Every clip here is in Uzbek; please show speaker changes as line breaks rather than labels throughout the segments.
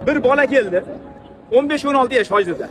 Bir bola keldi. 15-16 yosh hojida.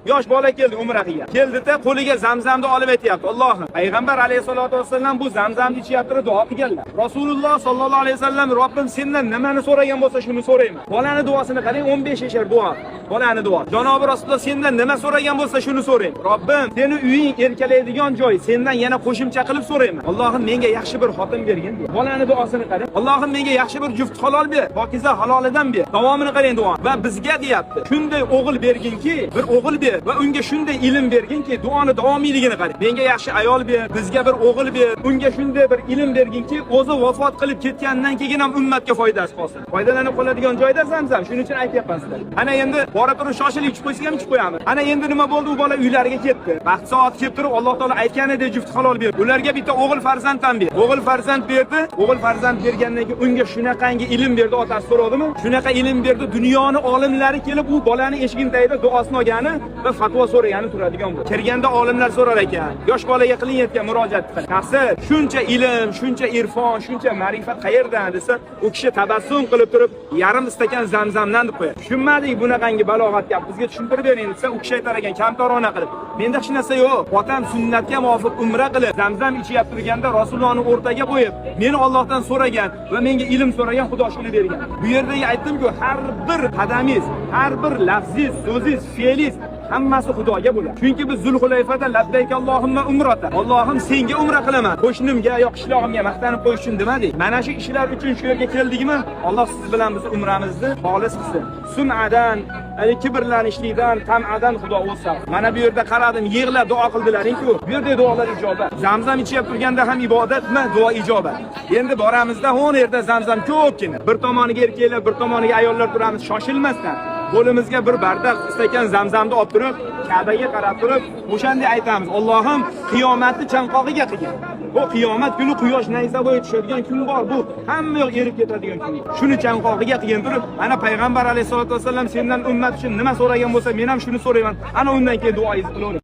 Yosh bola keldi umra qilgan. Keldida qo'liga zamzamni olib aytyapti. Allohim, payg'ambar alayhisolatu vasallam bu zamzamni ichyapti, duo qilganlar. Rasululloh sollallohu alayhi vasallam Robbim sendan nimani so'ragan bo'lsa shuni so'rayman. Bolani duosini qarang, 15 yashar duo. Bolani duo. Janobi Rasululloh sendan nima so'ragan bo'lsa shuni so'rayman. Robbim, seni uying erkalaydigan joy, sendan yana qo'shimcha qilib so'rayman. Allohim menga yaxshi bir xotin bergin deydi. Bolani duosini qarang. Allohim menga yaxshi bir juft halol ber, pokiza halolidan ber. Davomini qarang duo. Va bizga deyapti. Shunday o'g'il berginki, bir o'g'il ber va unga shunday ilm berginki, duoni davomiyligini qarang. Menga yaxshi ayol ber, bizga bir o'g'il ber, unga shunday bir ilm berginki, o'zi vafot qilib ketganidan keyin ham ummatga foydasi qolsin. Foydalanib qoladigan joyda Zamzam, shuning uchun aytyapman sizlarga. Ana endi borib turib shoshilib ichib qo'ysak ham ichib qo'yamiz. Ana endi nima bo'ldi? U bola uylariga ketdi. Vaqt soat kelib turib Alloh taolo aytganidek juft halol berdi. Ularga bitta o'g'il farzand ham berdi. O'g'il farzand berdi. O'g'il farzand bergandan keyin unga shunaqangi ilm berdi, otasi so'radimi? Shunaqa ilm berdi, dunyoni olimlari kelib u bolani eshigini tagida duosini olgani va fatvo so'ragani turadigan bo'ldi. Kirganda olimlar so'rar ekan, yosh bolaga qilinayotgan murojaat qilib. Taqsir, shuncha ilm, shuncha irfon, shuncha ma'rifat qayerdan desa, u kishi tabassum qilib turib, yarim stakan zamzamdan deb qo'yadi. Tushunmadik bunaqangi balog'at gap, bizga tushuntirib bering desa, u kishi aytar ekan kamtarona qilib. Menda hech narsa yo'q. Otam sunnatga muvofiq umra qilib, zamzam ichyapti turganda Rasulullohni o'rtaga qo'yib, meni Allohdan so'ragan va menga ilm so'ragan, Xudo shuni bergan. Bu yerdagi aytdim-ku, har bir qadamingiz, har bir lafzingiz, so'zingiz, fe'lingiz hammasi Xudoga bo'ladi. Chunki biz Zulhulayfada labbayk Allohumma umrata. Allohim senga umra qilaman. Qo'shnimga yo qishlog'imga maqtanib qo'yish uchun demadik. Mana shu ishlar uchun shu yerga keldikmi? Alloh siz bilan biz umramizni xolis qilsin. Sum'adan, ya'ni kibrlanishlikdan, tam'adan Xudo o'zi saqlasin. Mana bu yerda qaradim, yig'lab duo qildilaring-ku. Bu yerda duolar ijobat. Zamzam ichyap turganda ham ibodatmi? Duo ijobat. Endi boramizda o'n yerda zamzam ko'pgina. Bir tomoniga erkaklar, bir tomoniga ayollar turamiz, shoshilmasdan. Qo'limizga bir bardoq stakan zamzamni olib turib, Ka'baga qarab turib, o'shanday aytamiz: Allohim qiyomatni chanqog'iga qilgin. Bu qiyomat kuni quyosh nayza bo'yi tushadigan kun bor. Bu hamma yoq erib ketadigan kun. Shuni chanqog'iga qilgin turib, ana payg'ambar alayhisolatu vasallam sendan ummat uchun nima so'ragan bo'lsa, men ham shuni so'rayman. Ana undan keyin duoingizni qilavering.